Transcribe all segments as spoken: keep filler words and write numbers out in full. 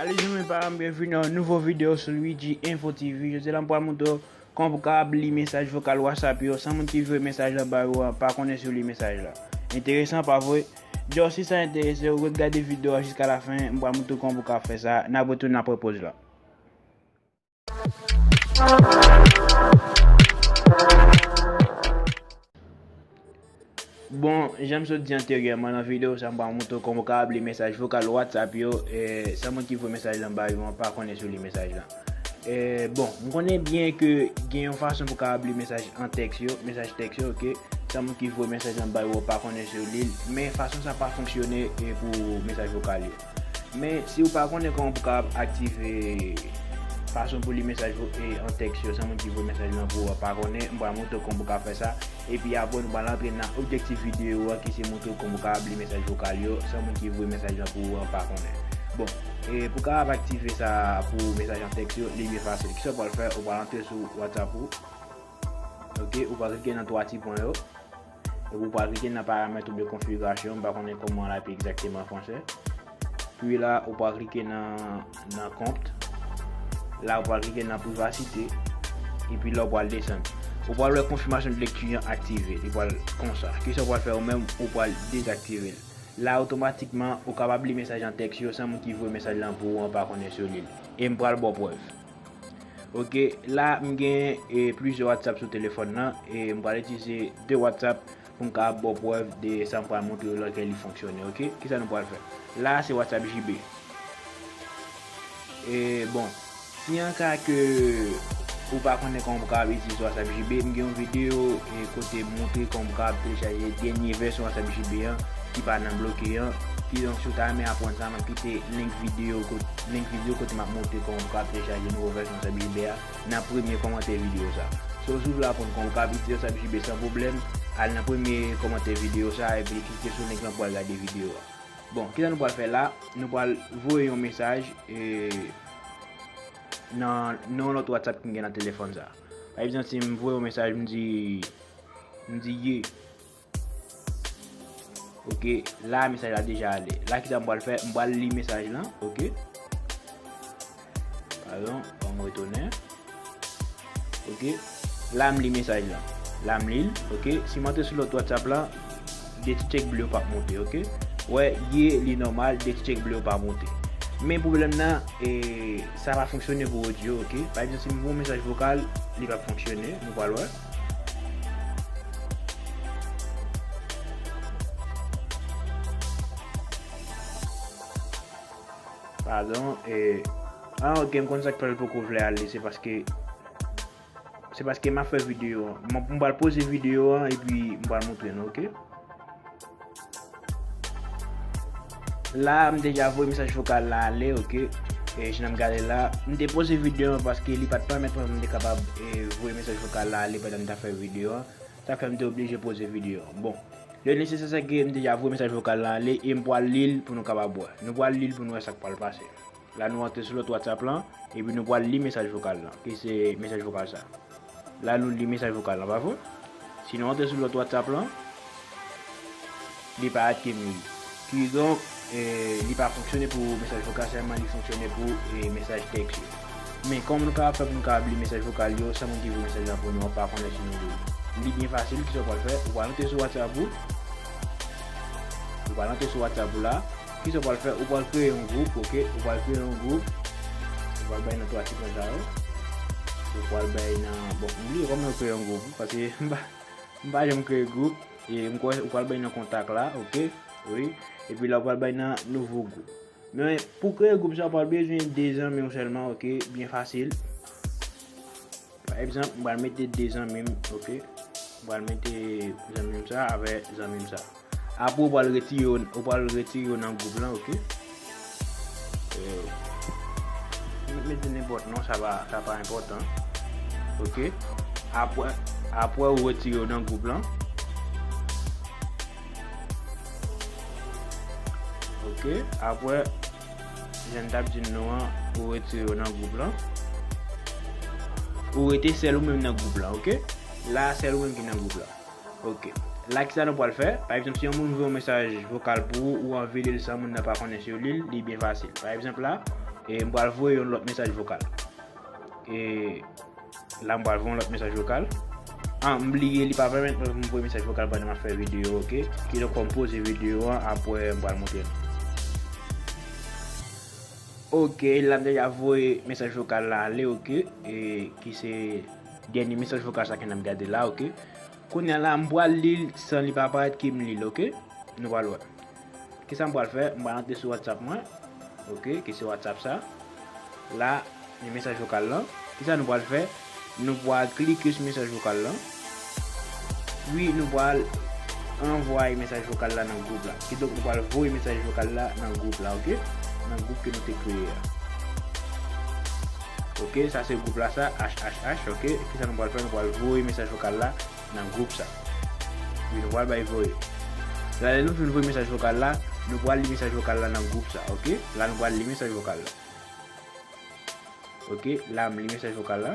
Salut zanmi pa m, byenvini nan yon nouvo videyo sou Luigi Info T V. Jodi la m pral montre w kòman pou w kapab li mesaj vokal WhatsApp yo san moun ki voye mesaj la ba yo an pa konnen si w li mesaj la. Enteresan pa vre? Djò si sa enterese w, ret gade videyo a jiska lafen, m pral montre w kòman pou w kapab fè sa, n ap retounen apre poz la. Bon, jan m sot di anteryèman nan videyo sa, m pral montre w kòman w kapab li mesaj vokal WhatsApp yo, e, san moun ki voye mesaj lan ba yo an pa konnen si w li mesaj lan. E, bon, m konnen byen ke gen yon fason pou w kapab li mesaj an tèks yo, mesaj tèks yo, oke, san moun ki voye mesaj lan ba yo an pa konnen si w li l, men fason sa pa fonksyone, e, pou mesaj vokal yo. Men, si w pa konnen kòman pou w kapab aktive fason pou li mesaj vo-, e, an tèks yo, san moun ki voye mesaj lan pou ou an pa konnen, m pral montre w kòman pou w kapab fè sa. Epi apre, nou pral antre nan objektif videyo a, ki se montre w kòman w kapab li mesaj vokal yo, san moun ki voye mesaj lan pou ou an pa konnen. Bon, e pou w kapab aktive sa pou mesaj an tèks yo, li byen fasil. Kisa w pral fè? Ou pral antre sou WhatsApp ou. Oke, ou pral klike nan twa ti pwen yo. Epi ou pral klike nan paramèt oubyen konfigirasyon, m pa konnen kòman l apel egzakteman an fransè. Pi la, ou pral klike nan, nan kont. La, ou pral klike nan privasite. Epi la, ou pral desann. Ou pral wè konfimasyon de lekti an aktive. Li pral konsa. Kisa ou pral fè ou menm? Ou pral dezaktive l. La, otomatikman, ou kapab li mesaj an tèks yo san moun ki voye mesaj lan pou ou an pa konnen si w li l. E m pral ba w prèv. Oke, la, m gen, e, plizyè WhatsApp sou telefòn nan, e m pral itilize de WhatsApp pou m kapab ba w prèv de sa m pral montre w lan ke li fonksyone, oke? Kisa nou pral fè? La, se WhatsApp J B. E, bon, si an ka ke ou pa konnen kòman pou kapab itilize WhatsApp J B, m gen yon videyo, e, kote m montre kòman pou kapab telechaje dènye vèsyon WhatsApp J B an, ki pa nan bloke an. Kidonk, si w ta renmen aprann sa, m ap kite link videyo kot-, link videyo kote m ap montre kòman pou kapab telechaje nouvo vèsyon WhatsApp J B a nan premye kòmantè videyo sa. Si w swiv la pou n konn kapab itilize WhatsApp J B san pwoblèm, al nan premye kòmantè videyo sa epi klike sou link lan pou w al gade videyo a. Bon, kisa nou pral fè la? Nou pral voye yon mesaj, e, nan, nan yon lòt WhatsApp ki m gen nan telefòn sa. Pa egzanp, si m voye yon mesaj, m di, m di ye. Oke, la mesaj la deja ale. La kisa m pral fè? M pral li mesaj lan, oke. Padon, ban m retounen. Oke, la m li mesaj lan. La m li l, oke. Si m antre sou lòt WhatsApp la, de ti tchèk ble yo p ap monte, oke. Wè, ye, li nòmal, de ti tchèk ble yo pa monte. Men pwoblèm nan, e, sa pa fonksyone pou odyo, oke. Pa egzanp, si m voye yon mesaj vokal, li p ap fonksyone, nou pral wè. Padon, e, ah, oke, m konn sa k fè l poko vle ale, se paske, se paske m ap fè videyo an. M, m pral poze videyo an epi m pral montre nou, oke? La, m deja voye mesaj vokal la ale, oke? E, jan n ap gade la, m te poze videyo an paske li pa t pèmèt mwen pou m te kapab, e, voye mesaj vokal la ale pandan m t ap fè videyo an. Sa fè m te oblije poze videyo an. Bon, le nesesè se ke m deja voye mesaj vokal la ale e m pral li l pou nou kapab wè. Nou pral li l pou nou wè sa k pral pase. La, nou antre sou lòt WhatsApp lan, epi nou pral li mesaj vokal lan, ki se mesaj vokal sa. La, nou li mesaj vokal lan, pa vre? Si nou antre sou lòt WhatsApp lan, li parèt ke m li. Kidonk, e, li pa fonksyone pou mesaj vokal sèlman, li fonksyone pou, e, mesaj tèks yo. Men kòman nou kapab fè pou nou kapab li mesaj vokal yo san moun ki voye mesaj lan pou nou an pa konnen si nou li l? Li byen fasil, kisa w pral fè? Ou pral antre sou WhatsApp ou. Ou pral antre sou WhatsApp ou la. Kisa w pral fè? Ou pral kreye yon gwoup, oke? Ou pral kreye yon gwoup. Ou pral bay nan twa ti pwen sa yo. Ou pral bay nan, bon, m bliye kòman yo kreye yon gwoup, paske m pa, m pa janm kreye gwoup. E m kwè ou pral bay nan kontak la, oke? Wi. Epi la, ou pral bay nan nouvo gwoup. Men pou kreye gwoup sa, ou pral bezwen de zanmi w sèlman, oke? Byen fasil. Pa egzanp, m pral mete de zanmi m, oke? M pral mete zanmi m sa avè zanmi m sa. Apre, ou pral retire yo, ou pral retire yo nan gwoup lan, oke? E, m mete nenpòt non, sa pa, sa pa enpòtan. Oke? Apre, apre ou retire yo nan gwoup lan. Oke, apre, jan n t ap di nou an, ou retire yo nan gwoup lan. Ou rete sèl ou menm nan gwoup lan, oke? La, sèl ou menm ki nan gwoup lan. Oke. La, kisa nou pral fè? Pa egzanp, si yon moun voye yon mesaj vokal pou ou, ou anvi li l san moun nan pa konnen si w li l, li byen fasil. Pa egzanp, la, E m pral voye yon lòt mesaj vokal. E la m pral voye yon lòt mesaj vokal. Ah, m bliye, li pa pèmèt mwen pou m voye mesaj vokal pandan m ap fè videyo, oke? Kidonk, fò m poze videyo an, apre m pral montre nou. Oke, la m deja voye mesaj vokal la ale, oke? E ki se dènye mesaj vokal sa ke n ap gade la, oke? Kounye a la, m pral li l san li pa parèt ke m li l, oke? Nou pral wè. Kisa m pral fè? M pral antre sou WhatsApp mwen. Oke, ki se WhatsApp sa. La, men mesaj vokal lan. Kisa nou pral fè? Nou pral klike sou mesaj vokal lan. Wi, nou pral anvwaye mesaj vokal la nan gwoup la. Kidonk, nou pral voye mesaj vokal la nan gwoup la, oke? Nan gwoup ke nou te kreye a. Oke, sa se gwoup la sa, H H H, oke? Kisa nou pral fè? Nou pral voye mesaj vokal la nan gwoup sa. Wi, nou pral bay voye. La, lè nou fin voye mesaj vokal la, nou pral li mesaj vokal la nan gwoup sa, oke? La, nou pral li mesaj vokal la. Oke, la, m li mesaj vokal la.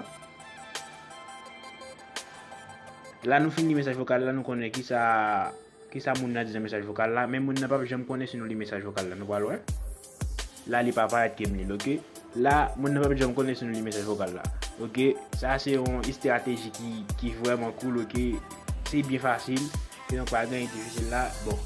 La, nou fin li mesaj vokal la, nou konnen kisa, kisa moun nan di nan mesaj vokal la, men moun nan p ap janm konnen si nou li mesaj vokal la. Nou pral wè. La, li pa parèt ke m li l, oke? La, moun nan p ap janm konnen si nou li mesaj vokal la. Oke? Sa se yon estrateji ki, ki vrèman cool, oke? Se byen fasil. Kidonk, pa gen difisil la. Bon,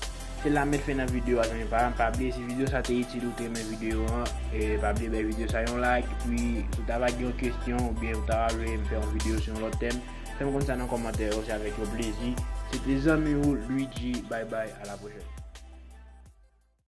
se la m met fen nan videyo a, zanmi pa m. Pa bliye, si videyo sa te itil ou te renmen videyo an, e pa bliye bay videyo sa yon like. Epi, si w ta va gen yon kesyon oubyen ou ta va vle m fè yon videyo sou yon lòt tèm, fè m konn sa nan kòmantè yo, se avèk yon plezi. Se te zanmi ou, Luigi. Bye bye, à la prochaine.